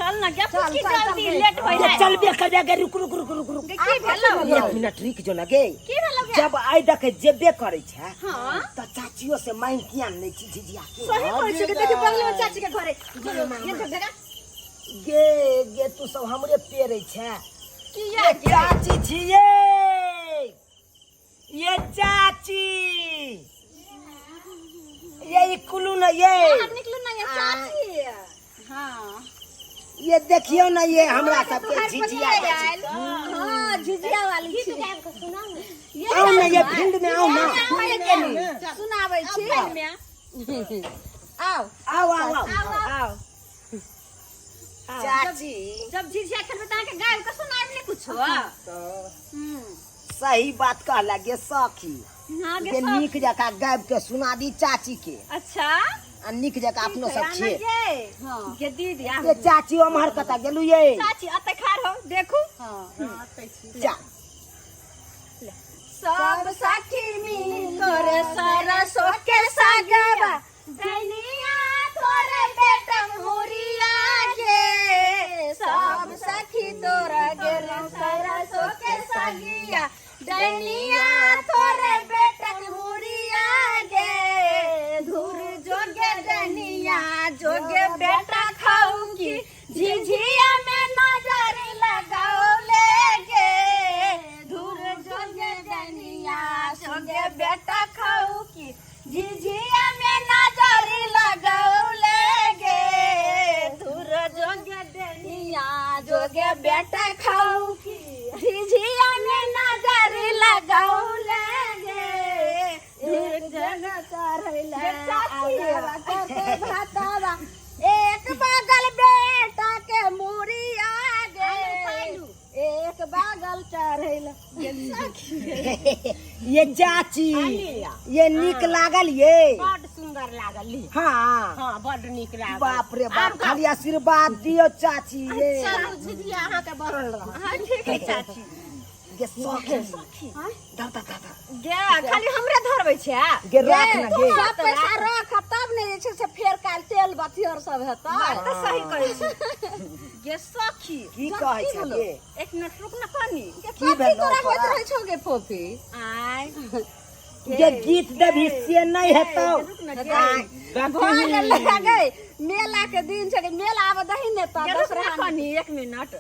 चल ना गे चल, पुचकी चल, चल, जल्दी गे। लेट होय गे है चलबे करबे गे, रुक रुक रुक रुक रुक। गे, की भेलौ? एक मिनट रुक जो ना गे। की भेलौ गे? जब आइ देखे जेबे करै छै हां त चाचियो से मांग किया नै छी झिझिया के? सही कहै छी, देखी बगल में चाची के घरे ये तो देखा। गे गे, तू सब हमरे पेरै छै। किया? ये चाची छियै, ये चाची, ये ई कुलू न ये। बाहर निकलू ना ये चाची। हां। ये देखियो ना, ये हमरा सबके तोहार झिझिया पनिया जाइ छै। आयल। हां, झिझिया वाली छी। आउ ना ये फील्ड में, आउ ना। सुनाबै छी, आउ। आउ आउ आउ। आउ। चाची, जब झिझिया खेलबै त अहाँके गायब के सुनाएब ने कुछो। सही बात कहला गे सखी। हाँ गे गे, सखी। नीक जकाँ गाबि के सुना दी चाची के। अच्छा। आ नीक जकाँ अपनो सब छियै। हाँ। गे दीदी, आ ये चाची, ओम्हर कतऽ गेलू ये? चाची अते खार हो, देखू। चा सब सखी मिल तोरे सरसों के सागवा, डैनिया तोरे बेटा मुरिया गे। सब सखी तोरा गेल सरसों के सागिया, डैनिया तोरे बेटा मुरिया गे। धुर जोगे डैनिया जोगे बेटा खाऊ की, झिझिया में नजर लगाओले गे। धुर जोगे डैनिया जोगे बेटा खाऊ की, झिझिया में नजर लगौले गे। धुर जोगे डैनिया जोगे बेटा खाऊ की, झिझिया में नजर लगौले गे। धुर जगह चढ़ैले भातवा, एक बगल बेटा के मुड़िया गे, एक बगल चढ़ैला। ये चाची, ये नीक लागल ये? बड सुंदर लागल ली। हाँ। हाँ, बड नीक लागल। बाप रे बाप, खाली आशीर्वाद दियो चाची ये। चलू, झिझिया अहाँके बनल रहत। हाँ, ठीक है चाची। गे सखी, धर धर धर धर। गे, खाली हमरे धरबै छै आ? गे राख ना गे। सब पैसा रख, तब ने जे छै से फेर काल्हि तेल बत्ती आर सब हेतै। बात तऽ सही कहै छी गे सखी। की कहै छै गे? एक मिनट रुक ना कनी। की कथी भेलौ तोरा होइत तोरा? रहै छौ गे फोफी? आय। गे गीत देबही से नहि हेतौ। रुक ना गे। भऽ गेलै गे, मेला के दिन छै गे, मेला आबऽ दही ने तऽ गे, रुक ना दसरा कनी, एक मिनट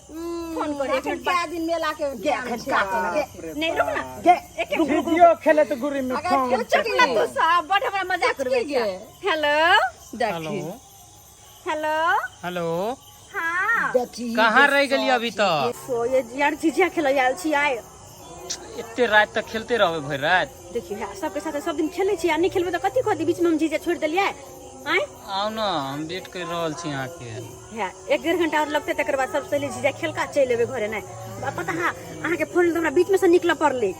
फोन कर, एक एखन मिनट। कए दिन मेला के गे एखन काट ना गे। नहीं, रुक ना। गे रुक रुक। वीडियो खेलत गुरी में अगर फोन। चुप ना तू सब, बड़ हमरा मजाक करबै गे। छै। हेलो। हेलो। देखी, हेलो। हेलो। हाँ। देखी, कहाँ रह गेली अभी तक? सो ये यार, झिझिया खेलै आयल छी आइ। एते राति तक खेलते रहबै भरि राति? देखियौ, हे सबके साथे सब दिन खेलै छी आ नहि खेलबै तऽ कथी कहतै? बीचमे हम झिझिया छोड़ि देलियै आँय? आउ ने, हम वेट कर रहल छी अहाँके। हे एक डेढ़ घंटा और लगतै, तकर बाद सब सहेली झिझिया खेलका चलि एबै घरे। नहि पता हाँ, अहाँके फोन तऽ हमरा बीचमे से निकलऽ पड़लै।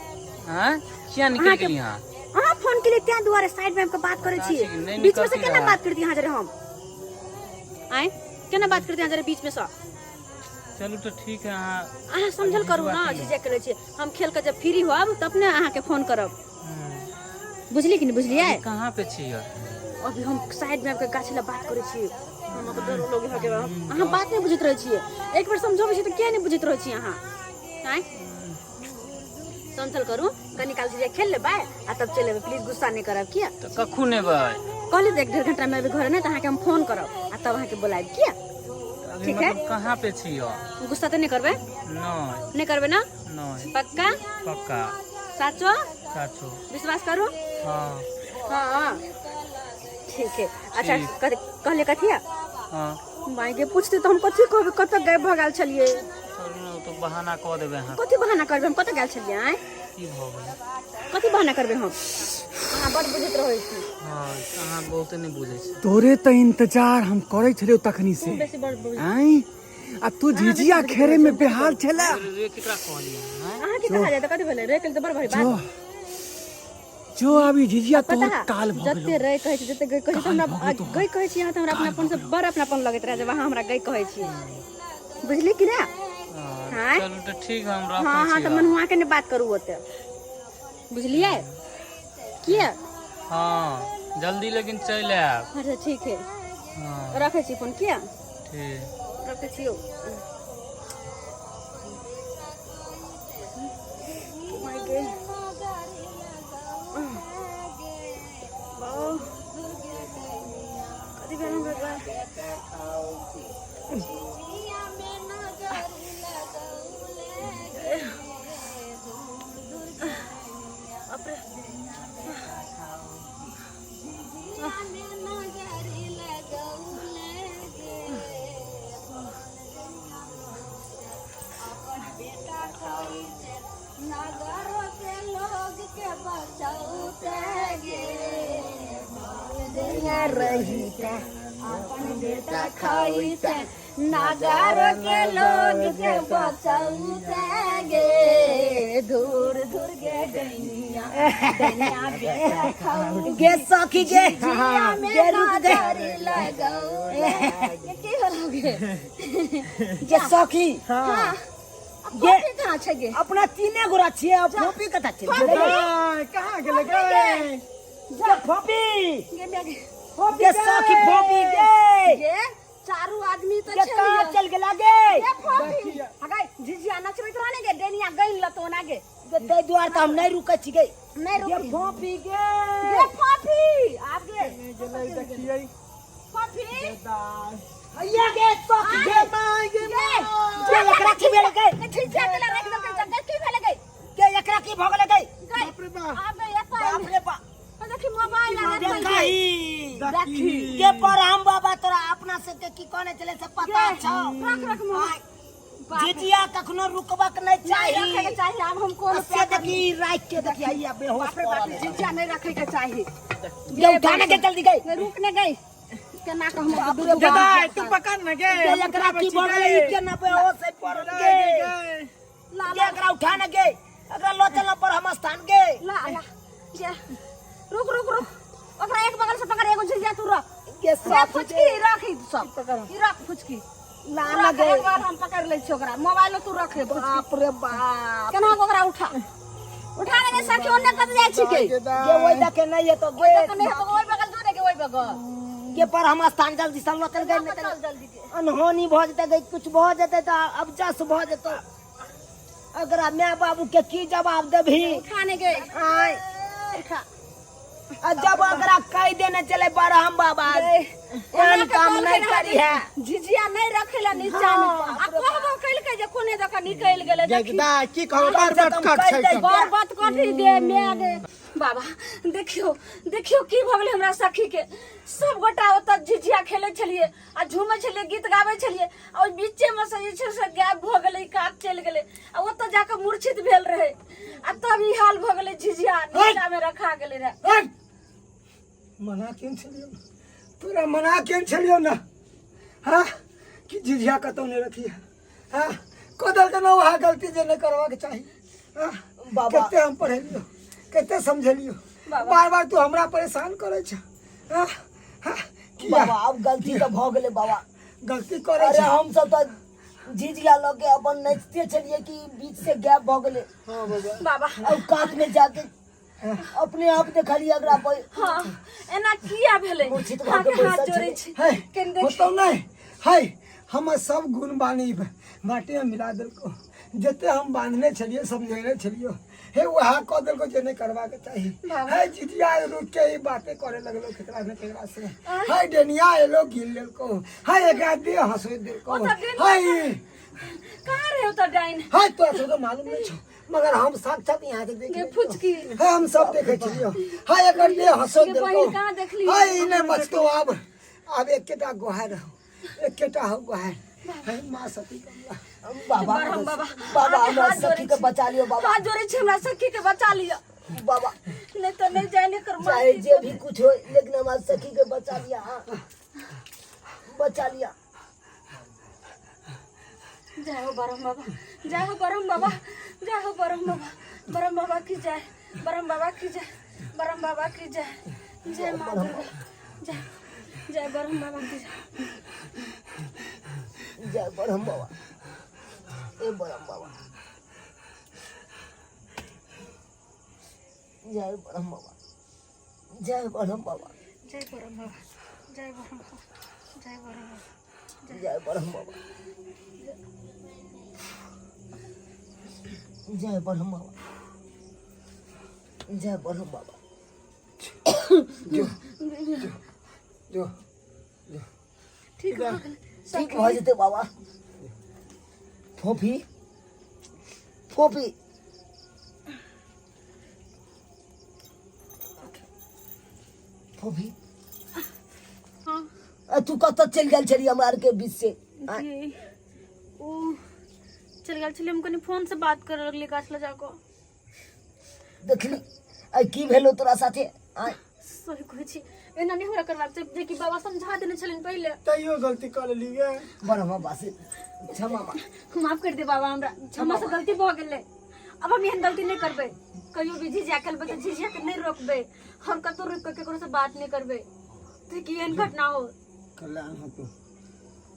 आँय, किया निकलि अहाँके गेली अहाँ? अहाँ फोन केलियै तें दुआरे साइड मे आबि कऽ बात करै छी। चाची, नहि बीच मे से निकलती केना रहै। बात करती अहाँ जरे हम आँय? केना बात करती अहाँ जरे बीच मे से? चलू तऽ ठीक है, अहाँ अहाँ समझल करू ना, झिझिया खेलै छी हम। खेल कऽ जब फ्री होब तब ने अहाँके फोन करब, बुझली कि नहि बुझलियै? कहाँ पे छी? अभी हम साइड मे आबि कऽ गाछ लग बात करै छी। हमरा तऽ डर लोग अहाँके। अहाँ बात नहि बुझैत रहै छियै। एक बेर समझबै छी तऽ किया नहि बुझैत रहै छी अहाँ आँय? समझल करू, कनी काल झिझिया खेल लेबै आ तब चलि एबै। प्लीज गुस्सा नहि करब। किया? तऽ कखन एबै? कहली तऽ एक डेढ़ घंटा मे एबै घरे, नहि तऽ अहाँके हम फोन करब आ तब अहाँके बोलायब। किया? अभी ठीक है। मतलब कहाँ पे छी? गुस्सा तऽ नहि करबै? नहीं। नहि करबै ना? नहीं। पक्का? पक्का। साचो? साचो। विश्वास करू? हाँ। हाँ, ठीक है। अच्छा। ठीक। कहलियै कथी है? हाँ। माय गे, पूछते तऽ हम कथी कहबै? कतऽ गायब भऽ गेल छलियै? चलू ने, ओ तऽ बहाना कऽ देबै अहाँ। कथी बहाना करबै हम? कतऽ गेल छलियै आँय? की भऽ गेलै? कथी बहाना करबै हम? अहाँ बड़ बुझैत रहै छी। हाँ, अहाँ बहुते नहि बुझै छी। तोरे तऽ इंतजार हम करै छलियौ तखनी से। बेसी बड़ बुझ आँय, आ तू झिझिया खेले में बेहाल छला। रे, केकरा कहलियै अहाँ? अहाँ की कहा जाय तऽ कथी भेलै? रे केल तऽ बड़ भारी बात। जो अभी झिझिया पता तोहर काल भऽ जते गेलौ। रे कहै छी, जते गई कहै छी, तऽ काल हमरा भऽ गेलौ तोहर। गई कहै छी अहाँ तऽ हमरा अपनापन से बड़ अपनापन लगैत रहै जब अहाँ हमरा गई कहै छी, बुझली कि ना? हाँ, हाँ? चलू तऽ ठीक है, हम हाँ। रखै हाँ। छी तऽ आब। मनहुआ के नहि बात करू ओते, बुझलियै किया? हाँ, जल्दी लेकिन चलि आयब। अच्छा, ठीक है। हाँ। रखै छी फोन, किया? ठीक। रखै छियौ। माय गे, कथी भेल हमरा? बाप रे। नगर के लोग के बचौते गे, दूर दूर गे डैनिया, डैनिया बेटा खाऊ गे सखी गे, में गे रुक गे। नजर लगौले। की होलौ गे? गे सखी। हाँ। गे। कथी कहाँ छै गे? अपना तीने गोरा छियै, अब फोपी कता छै? कहाँ गेलै गे? गे फोपी। गे गे। गे सखी, फोपी गे। गे, चारू आदमी तऽ गे, कहाँ छलियै। चल गेला गे? गे फोपी, अगै झिझिया नचबैत रहने गे, डैनिया गैल लतो ना गे। गे, ताहि दुआरे तऽ हम नहि रुकै छी गे। नहि गे रुकी। फोपी गे। गे फोपी, आब गे। गेलै, देखियै। फोपी। हैया गे सखी गे। गे। गे। गे, एकरा की भेल गे? झिझिया के राखि देलकै जग्गे, की भेलै गे? गे, एकरा की भऽ गेलै गे? गे। बाप रे बाप। आब गे एतऽ। बाप रे बाप। देखी, मोबाइल आ देखही। देखी। गे परम बाबा, तोरा अपना सबके की कहने छलै से पता छौ? रख, रख मोबाइल। झिझिया कखनो रुकबाक नहि नहीं रखे चाही। के चाही। आब हम कोन से देखी, राखि के देखी, हैया बेहोश बाप रे बाप, पड़ल है। झिझिया नहीं रखे के चाही। गे, उठा ने गे जल्दी गे। नहीं, रुक ने गई, केना के हम बाप रे। दादा, तू पकड़ न गे। गे, एकरा की भऽ गेलै? ई केना बेहोश है पड़ल गे? ला। गे, एकरा उठा ने गे, एकरा लऽ चल पर हम स्थान गे। ला ला गे, रुक रुक रुक, ओकरा एक बगल से पकड़, एगो झिझिया तू रख। गे गे सखी। फुचकी रख, ई सब ई रख फुचकी। ला तू ना रख। गे। एक बार हम पकड़ लै छी ओकरा, मोबाइल तू रख रे फुचकी। बाप रे बाप। केना के ओकरा उठा, उठा रे। गे सखी, ओन्ने कत जाइ छी गे? गे, ओहि दके नहि एतो गे। ओहि नहीं तो ओहि बगल जो रे गे, ओहि बगल। गे, पर हम स्थान जल्दी से लऽ चल गे, नहि चल तऽ जल्दी गे। अनहोनी भऽ जेतै गे, कुछ भऽ जेतै तऽ अब जस भऽ जेतौ। अगरा माय बाबू के की जवाब देबही? उठा ने गे। आय। उठा। आ जब अगरा कह देने चले बरहम बाबा, एहन काम नहीं करी है। झिझिया नहीं रखेला नीचा में, आ कहबो कइलकै जे कोने दऽ कऽ निकलि गेलै, देखी। दादा, की कहब, बार बार कट छै। बार बात कटी दे my गे। बाबा, देखियो देखियो, की भऽ गेलै हमरा सखी के। सब गोटा ओतऽ झिझिया खेलै छलियै आ झूमै छलियै, गीत गाबै छलियै, आ ओहि बीचे में से जे छै से गायब भऽ गेलै, कात चलि गेलै आ ओतऽ जाकऽ मूर्छित भेल रहै आ तब ई हाल भऽ गेलै। झिझिया नीचा में रखा गेलै रहै। हट! मना केन छलियौ ने तोरा, मना केन छलियौ ने, हाँ, कि झिझिया कतौ नहि रखिए? हाँ, कऽ देलकै ने वएह गलती जे नहि करबाक चाही, हाँ? बाबा। कते हम पढ़ेलियौ, कते समझेलियौ, बार बार तू हमरा परेशान करै छ, हाँ हाँ, किया? बाबा, आब गलती तऽ भऽ गेलै बाबा। गलती करै अरे छ। हम सब तऽ झिझिया लऽ के अपन नाचिते छलियै कि बीच से गैप भऽ गेलै। हाँ बाबा। बाबा। अब कात में जाके अपने आप देखलियै अगरा पर। हाँ, एना किया भेलै? मूर्छित भऽ अहाँके के हाथ बैसल जोड़ै छलै। छी। है। कनि देखी। होतौ नहि है, हमर सब गुण बानी माटी में मिला देलको। जते हम बांधने छलियै, समझेने छलियै, हे वएह कऽ देलको जे नहि करबाक चाही। है, जितिया रुक के ई बातें करे लगलो केकरा ने केकरा से। है, डेनिया एलो, गिन लेलको। है, एकरा दे हंसोइ देलको। ओ तऽ डेनिया है। कहाँ रहे ओतऽ डाइन? है, तोरा सबके मालूम नहीं छौ, मगर हम साक्षात यहाँ से देख गे फुचकी। है, हम सब देखे छलियै। है, एकर देह हंसो गे देलको। बहिन, कहाँ देखली? है, ई नहि बचतो आब। आब एकेटा गोहार हो, एकेटा हो गोहार है, माँ सती कमला। बाबा। बरहम बाबा। बाबा, अहाँके हमरा हाथ जोड़ै सखी के छी। बचा लियौ बाबा। हाथ जोड़ै छी, हमरा सखी के बचा लिअ। बाबा। नहीं तो नहीं जाने कर। चाहे जे भी कुछ हो, लेकिन हमारे सखी के बचा लिया। हाँ, बचा लिया। जय हो बरहम बाबा, जय हो बरहम बाबा, जय हो बरहम बाबा। बरहम बाबा की जय, बरहम बाबा की जय, बरहम बाबा की जय। जय माँ दुर्गा, जय जय बरहम बाबा की जय। जय ब्रह्म बाबा, ए ब्रह्म बाबा, जय ब्रह्म बाबा, जय ब्रह्म बाबा। जय बरहम बाबा, जय बरहम बाबा, जय बरहम बाबा, जय ब्रह्म बाबा, जय ब्रह्म बाबा, जय ब्रह्म बाबा। जो जो जो। ठीक भऽ गेलै। ठीक भऽ जेतै बाबा। फोफी, फोफी, फोफी। हँ। आ तू कतऽ चलि गेल छली हमरा आरके बीच से? आँय? जी, ओ चलि गेल छलियै हम, कनि फोन से बात करऽ लगलियै गाछ लग जाकऽ। देखली आइ की भेलो तोरा साथे? आँय? सही कहै छी, एना नहि हमरा करबाक चाही, जेकि बाबा समझा देने छलनि पहिले। तैयो गलती कऽ लेली गे। ब्रह्म बाबा से क्षमा मांग। माफ कर दे बाबा हमरा, क्षमा से गलती भऽ गेलै। अब हम एहन गलती नहि करबै। कहियो भी झिझिया खेलबै तऽ झिझिया के नहि रोकबै हम, कतौ रुकि कऽ केकरो से बात नहि करबै, तऽ की एहन घटना हो। कल्याण हो तू।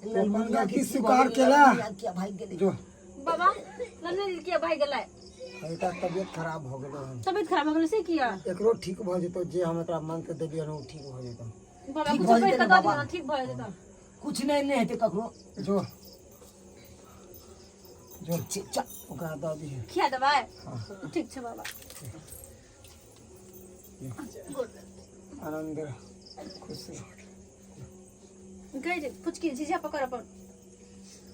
ललमुनिया गलती के स्वीकार केला। किया भागि गेलै? जो। बाबा, ललमुनिया किया भागि गेलै? एकरा तबियत खराब भऽ गेलै हन। तबियत खराब भऽ गेलै से किया? एकरो ठीक भऽ जेतौ, जे हम एकरा मंत्र देलियै हन ओ ठीक भऽ जेतौ। बाबा, ठीक कुछो भऽ पढ़ि जेतै कऽ ने दऽ बाबा? दियौ ने, ठीक भऽ जेतौ। कुछ नहि, नहि हेतै ककरो। जो जो। ठीक, चल। ओकरा दऽ दिहे। खिया देबै? ठीक छै बाबा। आनन्द रह, खुश रह। गई रे फुचकी, झिझिया पकड़ अपन।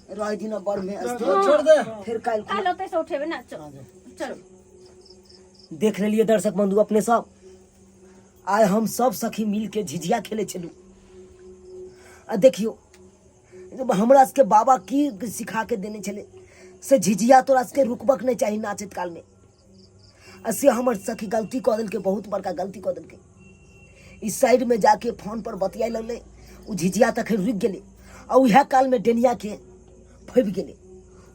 रह दिन बड़ में। छोड़ दे। फेर काल्हि। काल्हि ओतै से उठेबै ने, चल चल। देख लेलियै दर्शक बंधु अपने सब, आइ हम सब सखी मिल के झिझिया खेलै छलहुँ आ देखियौ जब हमरा सबके बाबा की सिखा के देने छलै से झिझिया तोरा सबके रुकबक नहि चाही नाचैत कालमे, आ से हमर सखी गलती कऽ देलकै, बहुत बड़का गलती कऽ देलकै। ई साइडमे जाके फोन पर बतियाए लगलै, ओ झिझिया तखन रुकि गेलै आ उएह कालमे डेनियाके फबि गेलै।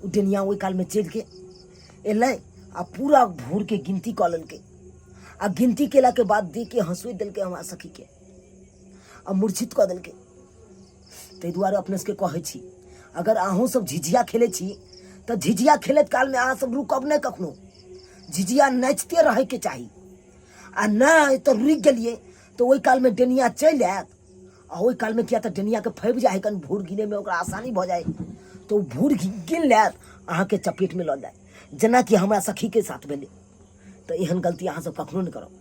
ओ डेनिया ओहि कालमे चलि के एलै आ पूरा भूरके गिनती कऽ लेलकै आ गिनती केलाके बाद दे के हँसोइ देलकै हमरा सखीके आ मूर्छित कऽ देलकै। ताहि दुआरे अपने सबके कहै छी, अगर अहूँ सब झिझिया खेलै छी तऽ झिझिया खेलैत कालमे अहाँ सब रुकब नहि कखनो, झिझिया नाचिते रहैके चाही। आ नहि तऽ रुकि गेलियै तऽ ओहि कालमे डेनिया चलि आयत आ ओहि कालमे किया तऽ डेनियाके फबि जाइ हइ कनि, भूर गिनैमे ओकरा आसानी भऽ जाइ, तऽ ओ भूर गिन लेत, अहाँके चपेटमे लऽ जायत, जेनाकि हमरा सखीके साथ भेलै। तऽ एहन गलती अहाँ सब कखनो नहि करब।